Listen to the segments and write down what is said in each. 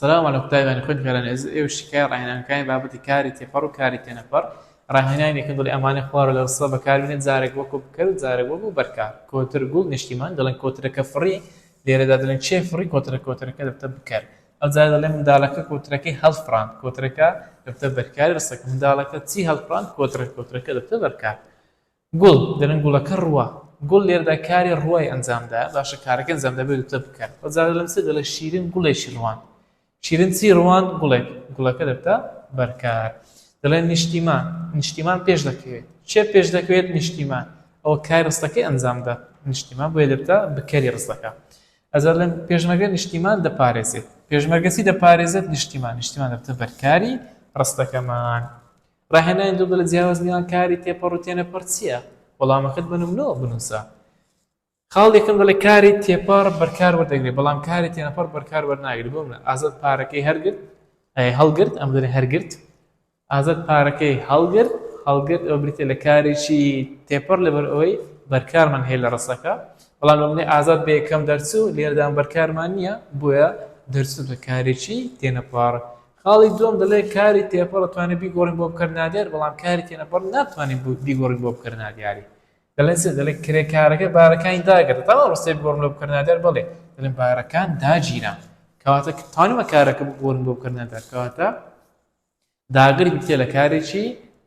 سلام علیکم قوتابیانی خوێندکارانی ئەزیز ئێوە شیکای ڕاهێنانەکانی بابەتی کاری تێپەڕ و کاری تێنەپەڕ ڕاهێنانی یەکەم دەڵێ ئەمانەی خوارەوە لە ڕستە بەکاربێنێت جارێک وەکو بکەر و جارێک وەکو بەرکار کۆتر گوڵ نیشتیمان دەڵێن کۆترەکە فڕی لێرەدا دەڵێن کێ فڕی کۆترە کۆترەکە دەبتە بکەر ئەو جارە دەڵێن منداڵەکە کۆترەکەی هەڵفڕاند کۆترەکە دەبتە بەرکاری ڕستەکە منداڵەکە چی هەڵفڕاند کۆترە کۆترەکە دەبتە بەرکار گوڵ، دەڵێن گوڵەکە ڕوا. گوڵ لێرەدا کاری ڕوای ئەنجام دا، باشە کارەکەی ئەنجام دا بێ دوتە بکەر. وە جا دەڵێم چ؟ دەڵێ شیرین گوڵێکی ڕواند. شیرین چی ڕواند؟ گوڵێک. گوڵەکە دەبتە بەرکار. دەڵێن نیشتیمان. نیشتیمان پێش دەکەوێت. کێ پێش دەکەوێت؟ نیشتیمان. ئەوە کاری ڕستەکەی ئەنجام دا. نیشتیمان بۆیە دەبتە بکەری ڕستەکە. ئەجا دەڵێم پێشمەرگە نیشتیمان دەپارێزێت. پێشمەرگە چی دەپارێزێت؟ نیشتیمان. نیشتیمان دەبتە بەرکاری ڕستەکەمان. ڕاهێنانی دوو دڵە جیاواز نێوان کاری تێپەڕ و تێنەپەڕ چییە؟ وەڵامەکەت بە نمونەوە بنووسە. خاڵ یەکەم دەڵێ کاری تێپەڕ بەرکار وەردەگرێت بەڵام کاری تێنەپەڕ بەرکار وەرناگرێت بۆ منە ئازاد پارەکەی هەرگرت هەڵگرت ئەم دەڵێ هەرگرت ئازاد پارەکەی هەڵگرت هەڵگرت ئەو بریتە لە کارێکی تێپەڕ لەبەر ئەوەی بەرکارمان هەیە لە ڕستەکە بەڵام لە منەی ئازاد بە یەکەم دەرچوو لێرەدا بەرکارمان نییە بۆیە دەرچوو بە کارێکی تێنەپەڕ خاڵی دووەم دەڵێ کاری تێپەڕ دەتوانین بیگۆڕین بۆ بکەر نادیار بەڵام کاری تێنەپەڕ ناتوانین بیگۆڕین بۆ بکەر نادیاری دەڵێن چ دەڵێ کرێکارەکە بارەکانی داگرت تەواو ڕستەی بگۆڕن بۆ بکەر نادیار بەڵێ دەڵێن بارەکان داگیران کەواتە توانیمە کارەکە بگۆڕین بۆ بکەر نادیار کەواتە داگر بریتیە لە کارێکی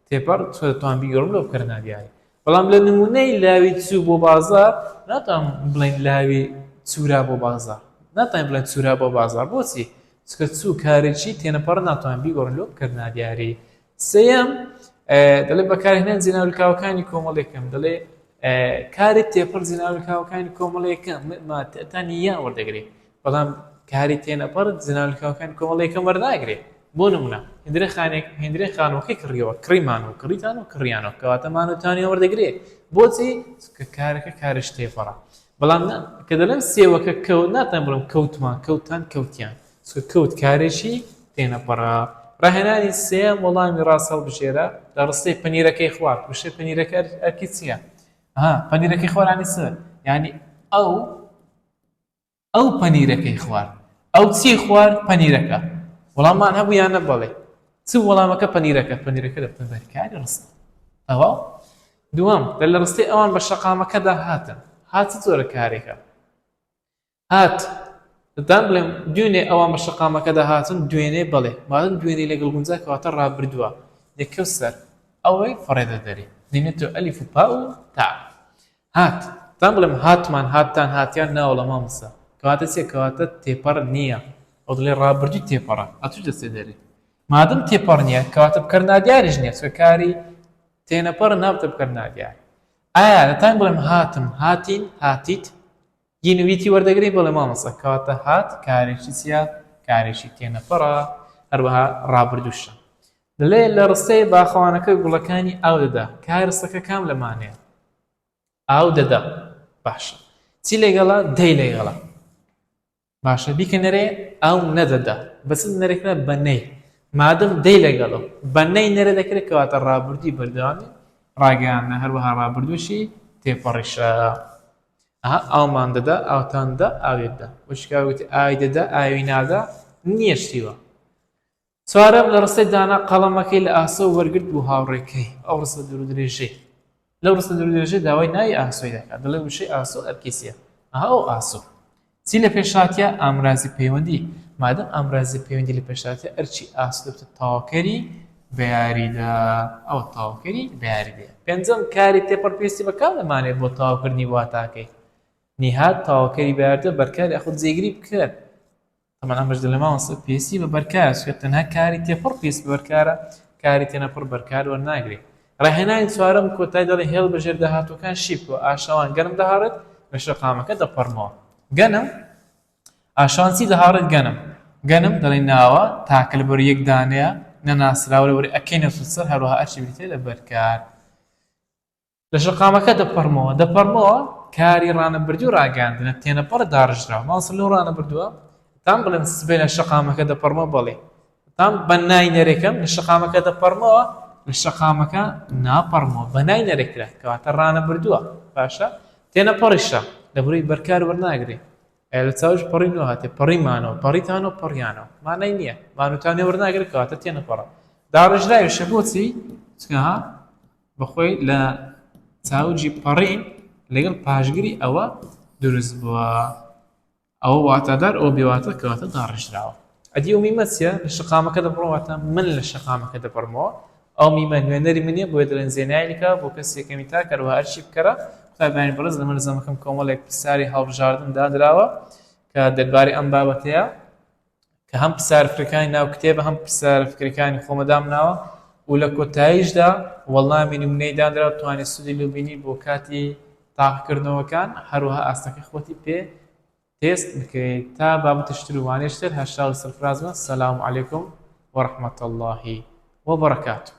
تێپەڕ چۆ دەتوان بیگۆڕم لۆ بکەر نادیاری بەڵام لە نمونەی لاوی چوو بۆ بازار ناتوان بڵێن لاوی چورا بۆ بازار ناتوانین بڵێن چورا بۆ بازار بۆچی چکە چوو کارێکی تێنەپەڕ ناتوان بیگۆڕن لۆ بکەر نادیاری سێیەم دەڵێ بەکارهێنان جێناولکاوەکانی کۆمەڵێکم دەڵێ کاری تێپەڕ جێناولکاوەکانی کۆمەڵێکم ماتان یا وەردەگرێ بەڵام کاری تێنەپەڕ جێناولکاوەکانی کۆمەڵێکم وەرناگرێ بۆ نمونە هندرە خانێک هندرە خانوەکەی کڕیەوە کڕیمان و کڕیتان و کڕیانەوە کەواتە مان و تانی وەردەگرێ بۆچی کە کارەکە کارش تێپەڕە بەڵام کە دەڵێم سێوەکە کەوت ناتوانم بڵێم کەوتمان کەوتان کەوتیان چونکە کەوت کارێکی تێنەپەڕە ڕاهێنانی سێیەم وەڵامی ڕاست هەڵبژێرە لە ڕستەی پەنیرەکەی خوارد وشەی پەنیرەکە ئەرکی چییە ها پەنیرەکەی خوارانی چ یعنی ئەو ئەو پەنیرەکەی خوارد ئەو چی خوارد پەنیرەکە وەڵاممان هەبوو یان نە بەڵێ چ وەڵامەکە پەنیرەکە پەنیرەکە دەبتە بەرکاری ڕستە تەواو دووەم دە لە ڕستەی ئەوان بە شەقامەکەدا هاتن هات چ جۆرە کارێکە هات دەتان بڵێم دوێنێ ئەوان بە شەقامەکەدا هاتن دوێنێ بەڵێ مادەم دوێنێ لەگەڵ گونجا کەواتە ڕابردووە دەکەوت سەر ئەوەی فڕێدە دەرێ دێنێتەوە ئەلیف و پا و تا هات تان بڵێم هاتمان هاتتان هاتیان ناوەڵا مامۆستا کەواتە چیە کەواتە تێپەڕ نییە ئەو دەڵێ ڕابردووی تێپەڕە ئەتوش دەچێ دەرێ مادەم تێپەڕ نییە کەواتە بکەر نادیاریش نییە چونکە کاری تێنەپەڕ نابتە بکەر نادیار ئایا دەتان بڵێم هاتم هاتین هاتیت یین و یتی وەردەگرین بەڵێ مامۆستا کەواتە هات کارێکی چییە کارێکی تێنەپەڕە هەروەها ڕابردووشە دەڵێ لە ڕستەی باخەوانەکە گوڵەکانی ئاو دەدا کار ڕستەکە کام لەمانەیە ئاو دەدا باشە چی لەگەڵە دەی لەگەڵە باشە بیکە نەرێ ئاو نەدەدا بەس نەرێکرا بە نەی مادەم دەی لەگەڵە بە نەی نەرێ دەکرێت کەواتە ڕابردووی بەردەوامی ڕاگەیاندنە هەروەها ڕابردووشی تێپەڕیشە ئەها ئاومان دەدا ئاوتان دا ئاوێت دا وشکاوی وتی ئاوی دەدا ئاوی نادا نییە شتیوە چوارەم، لە ڕستەی دانا قەڵەمەکەی لە ئاسۆ وەرگرت بوو هاوڕێکەی، ئەو ڕستە دوورودرێژەی. لەو ڕستە دوورودرێژەی داوای ناوی ئاسۆی دەکات، دەڵێ وشەی ئاسۆ ئەرکی چییە؟ ئەها ئەو ئاسۆ. چی لە پێش هاتیە؟ ئامرازی پەیوەندی. مادەم ئامرازی پەیوەندی لە پێش هاتیە ئەرکی ئاسۆ دەبێتە تەواوکەری بەیاریدە. ئەوە تەواوکەری بەیاریدەیە. پێنجەم، کاری تێپەڕ پێویستی بە کام لەمانەیە بۆ تەواوکردنی واتاکەی؟ نیهاد تەواوکەری بەیاریدە، بەرکار یاخود جێگری بکەر. تەبعەن ئەمەش دەڵێ مامۆستا پێویستی بە بەرکارە چونکە تەنها کاری تێپەڕ پێویست بە بەرکارە کاری تێنەپەڕ بەرکار وەرناگرێ ڕاهێنانی چوارەم کۆتای دەڵێ هێڵ بەژێر داهاتووەکان شی بکەوە ئاشەوان گەنم دەهاڕێت لە شەقامەکە دەپەڕمەوە گەنم ئاشەوان چی دەهاڕێت گەنم گەنم دەڵێ ناوە تاکە لەبەر یەک دانەیە نەناسراوە لەبەر ئەکەی نەسوسەر هەروەها ئەرچی بریتیە لە بەرکار لە شەقامەکە دەپەڕمەوە دەپەڕمەوە کاری ڕانەبردوو ڕاگەیاندنە تێنەپەڕ داڕژراوە مامۆستا لۆ ڕانەبردووە تام بڵێم سبەی لە شەقامەکە دەپەڕمەوە بەڵێ تام بە نای نەرێکەم لە شەقامەکە دەپەڕمەوە لە شەقامەکە ناپەڕمەوە بە نای نەرێکرا کەواتە ڕانەبردووە باشە تێنەپەڕیشە لە بڕی بەرکار وەرناگرێ. لە چاوش پەڕینەوە هاتێ پەڕیمانەوە پەڕیتانەوە پەڕیانەوە مانای نییە مانوتانێ وەرناگرێت کەواتە تێنەپەڕە داڕێژراویشە بۆچی چونکە ها بەخۆی لە چاوجی پەڕین لەگەڵ پاشگری ئەوە دروست بووە ئەوە واتادار ئەوە بێواتە کەواتە داڕێژراوە. ئەدی ئەو میمە چیە؟ لە شەقامەکە دەبڕم واتە من لە شەقامەکە دەبڕمەوە. ئەو میمە نوێنەری من نیە بۆیە دەڵێن زێنای لکە بۆ کەسی یەکەمی تاک هەروەها ئەرکی بکەرە. قوتابیانی بەڕێز لە مەلزەمەکەم کۆمەڵێک پرسیاری هەڵبژاردن دانراوە کە دەربارەی ئەم بابەتەیە کە هەم پرسیارە فکرەکانی ناو کتێبە هەم پرسیارە فکرەکانی خۆمە دامناوە و لە کۆتاییشدا وەڵامی نمونەی دانرا و توانێت سوودی لێ بینی بۆ کاتی تاقیکردنەوەکان هەروەها ئاستەکەی خۆتی پێ تێست بکەیت تا بابەتێکی تر و وانەیەکی تر هەر شاد و سەرفراز بن سلام علیکم ورحمة اللە وبرکاته.